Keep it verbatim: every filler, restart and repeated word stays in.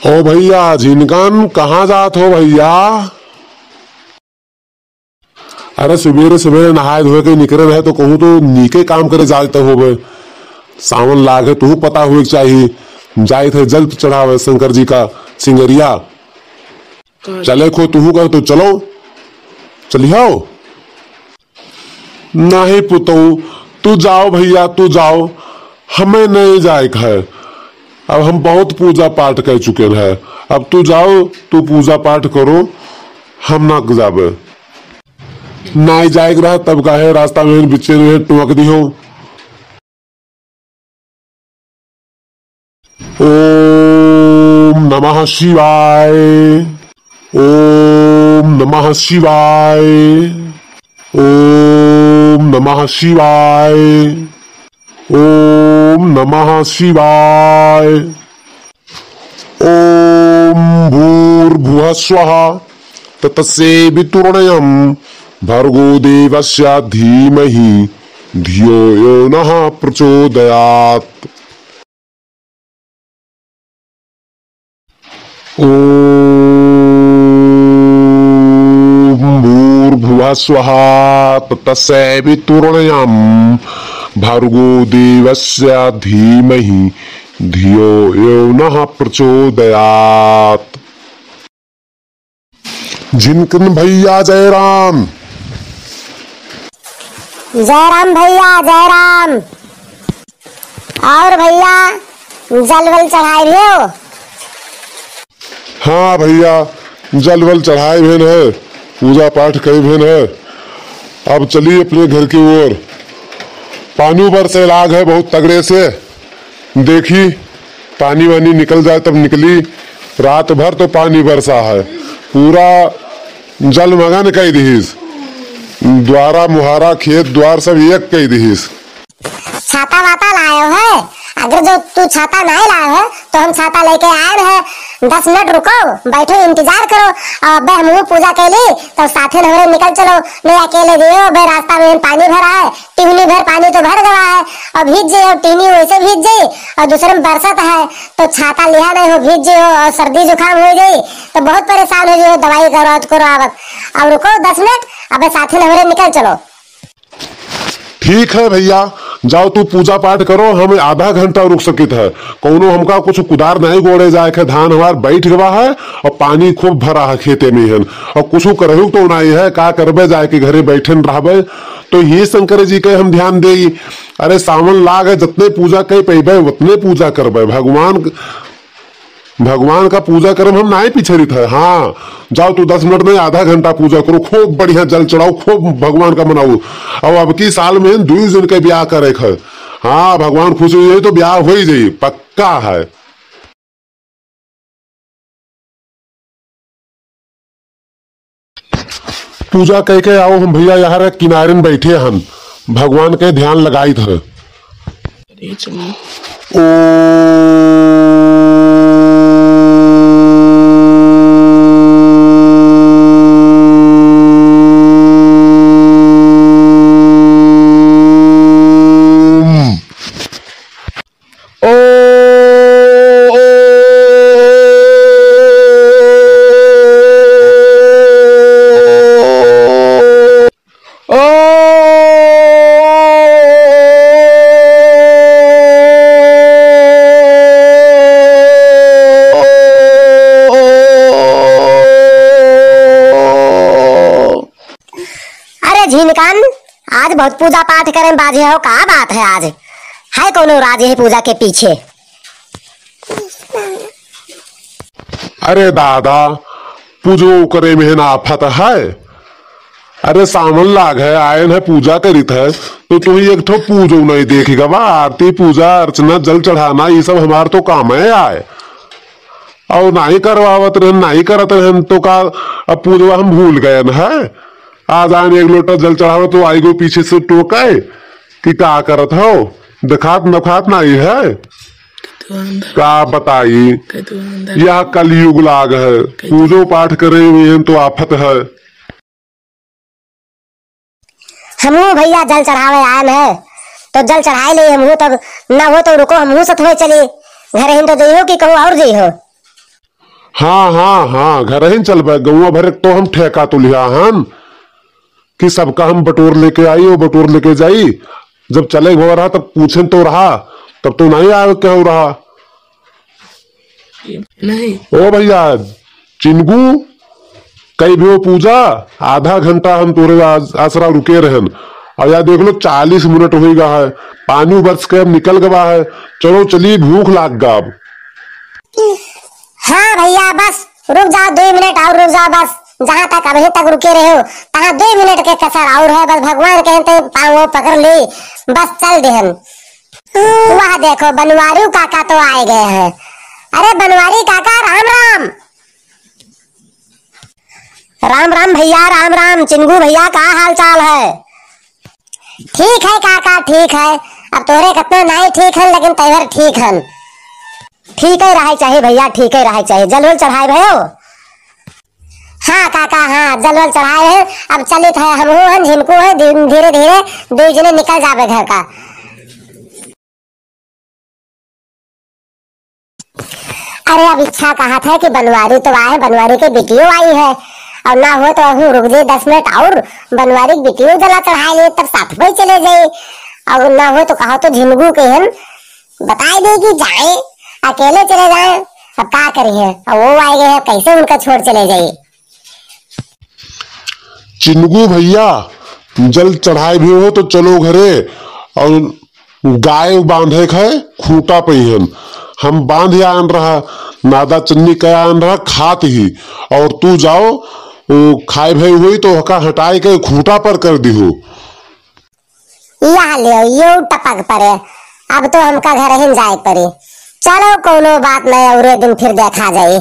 ओ भइया, झिनकन, कहाँ जात हो भइया? अरे, सुबेरे सुबेरे नहाए धोए के निकरे रहे तो कहूँ तो नीके काम करे जात होबे। सावन लाग है, तुहू पता होए के चाही। जाइत है जल चढ़ावे शंकर जी का सिंगरिया। चले को तुहू कर तो चलो, चलिहो। नहीं पुतऊ, तू जाओ भइया, तू जाओ, हमें नहीं जाए के है। अब हम बहुत पूजा पाठ कर चुके हैं। अब तू जाओ, तू पूजा पाठ करो, हम ना जाबे। नहीं जाए के रहा तब काहे रास्ता में बिच्चे में टोक दिहो। ओम नमः शिवाय। ओम नमः शिवाय। ओम नमः शिवाय। ओम नमः शिवाय। ओम भूर्भुवः स्वः तत्सवितुर्वरेण्यं भर्गो देवस्य धीमहि धियो यो नः प्रचोदयात्। ओम भूर्भुवः स्वः तत्सवितुर्वरेण्यं भर्गो देवस्य धीमहि धियो यो नः प्रचोदयात्। झिनकन भइया जय राम। जय राम भइया, जय राम। और भइया, जल वल चढ़ाए भी हो? हाँ भइया, जल वल चढ़ाए भेन है, पूजा पाठ कई भेन है। अब चली अपने घर की ओर। पानी बरसे लाग है बहुत तगड़े से। देखी, पानी वानी निकल जाए तब निकली। रात भर तो पानी बरसा है, पूरा जलमगन कई दिहिस। द्वारा, मुहारा, खेत द्वार सब एक कई दिहिस। छाता वाता लायो है? अगर जो तू छाता नहीं लायो है, तो हम छाता लेके आए हैं। दस मिनट रुको, बैठो, इंतजार करो। और अबे हमहू पूजा कैली, तो साथे हमरे निकल चलो। नहीं अकेले दियो, अबे रास्ता में पानी भरा है। टिहनी भर पानी तो भर गवा है, और भीज जाई, और टिहनी वैसे भीज जाई, और दूसरे में बरसत है, तो छाता लिहा नहीं हो, भीज जाई हो, और सर्दी जुकाम हो जाई, तो बहुत परेशान हो जाई हो, दवाई करवावत करवावत। अब रुको दस मिनट, अबे साथे हमरे निकल चलो। ठीक है भइया, जाओ तू पूजा पाठ करो, हम आधा घंटा रुक सकित है। कौनो हमका कुछ कुदार नहीं गोड़े जाए के, धान हमार बैठ गवा है और पानी खूब भरा है खेते में हन, और कुछ करहु तो नहीं है, का करबे, जाए के घरे बैठन रहबे। तो ये शंकर जी के हम ध्यान देई। अरे सावन लाग है, जितने पूजा कर पैबे उतने पूजा करबे। भगवान, भगवान का पूजा करम हम नाहीं पिछड़ित है। हाँ, जाओ तू दस मिनट नहीं, आधा घंटा पूजा करो, खूब बढ़िया जल चढ़ाओ, खूब भगवान का मनाओ। और अब की साल में दुई जन के ब्याह करे है। हाँ, भगवान खुश हो जाई तो ब्याह हो ही जाई, पक्का है। पूजा कइके आओ हम भइया, यहाँ रे किनारे में बैठे हन, भगवान के ध्यान लगाइत है। अरे चलो। ओम। अरे झिनकन, आज बहुत पूजा पाठ करे में बाझे हो, का बात है आज? है कौनो राज है पूजा के पीछे? अरे दादा, पूजो करे में ना आफत है। अरे सावन लाग है, आयन है, पूजा करित है, तो तू ही एक ठो पूजो नहीं देखेगा बा? आरती, पूजा, अर्चना, जल चढ़ाना, ये सब हमार तो काम है आए। और नाहीं करवावत रहन, नाहीं करत रहन, तो का अब पूजवा हम भूल गयन है? आज आन एक लोटा जल चढ़ावे तो आई गो पीछे से टोकाए कि का करत हो, दिखात नखात नाहीं है। का बताई, यह कलयुग लाग है, पूजो पाठ करे हुए हैं तो आफत है। हमहू भइया जल चढ़ावे आयन है, तो जल चढ़ाए ले हमहू, तब ना हो तो रुको, हमहू सथवे चली। घर हिन तो जइहो कि कहूँ और जइहो? हाँ, हाँ, हाँ, घर ही चलबे, गौवा भर तो हम ठेका तो लिहा हन कि सबका हम बटोर लेके आई और बटोर लेके जाई। जब चले गवा रहा तब पूछेन तो रहा, तब तो नहीं आवे कहू रहा। नहीं। ओ भैया चिनगू, कई भी हो पूजा, आधा घंटा हम तोरे आस-, आसरा रुके रहन, और या देख लो चालीस मिनट होई गा है, पानी बरस के अब निकल गवा है। चलो चली, भूख लाग गा अब। हाँ भैया, बस रुक जाओ, दुई मिनट और रुक जाओ बस। जहाँ तक अभी तक रुके रहे हो, तहाँ दुई मिनट के कसर और है। बस भगवान कहें तो पाँव पकड़ ली, बस चल देहन। वाह, देखो बनवारी काका तो आए गए हैं। अरे बनवारी काका, राम राम। राम राम भैया, राम राम। चिनगू भैया, का हाल चाल है? ठीक है काका, ठीक है। अब तोरे कितना नहीं ठीक है, लेकिन तैहर ठीक हन। ठीक है रहे चाहे भैया, ठीक है रहे चाहे। जल उल चढ़ाए भयो? हाँ काका, हाँ, जल उल चढ़ाए हैं। अब चलित है, हमहू हैं, झिनकू हैं, धी-, धीरे धीरे दुई जने निकल जाबे घर का। अरे अब इच्छा कहत है कि बनवारी तो आए, बनवारी के बिटियो आई है, और ना हो तो अहू रुक जाई दस मिनट और, बनवारी के बिटियो जला चढ़ाए ले, तब साथ में चले जाई। और ना हो तो कहो तो झिनगू के हम बताए दे कि जाए, अकेले चले जाए। अब का करी है, अब वो आए गए हैं, कैसे उनका छोड़ चले जाए? चिनगू भैया, जल चढ़ाए भी हो तो चलो घरे, और गाय बांधे के है खूंटा पे ही हम, हम बांध आन रहा, नादा चन्नी कया आन रहा खात ही, और तू जाओ, वो खाए भई हुई तो ओका हटाए के खूंटा पर कर दिहो। यह ले, यो टपक पड़े, अब तो हमका घर ही जाए पड़े। चलो, कोनो बात नहीं, औरे दिन फिर देखा जाए।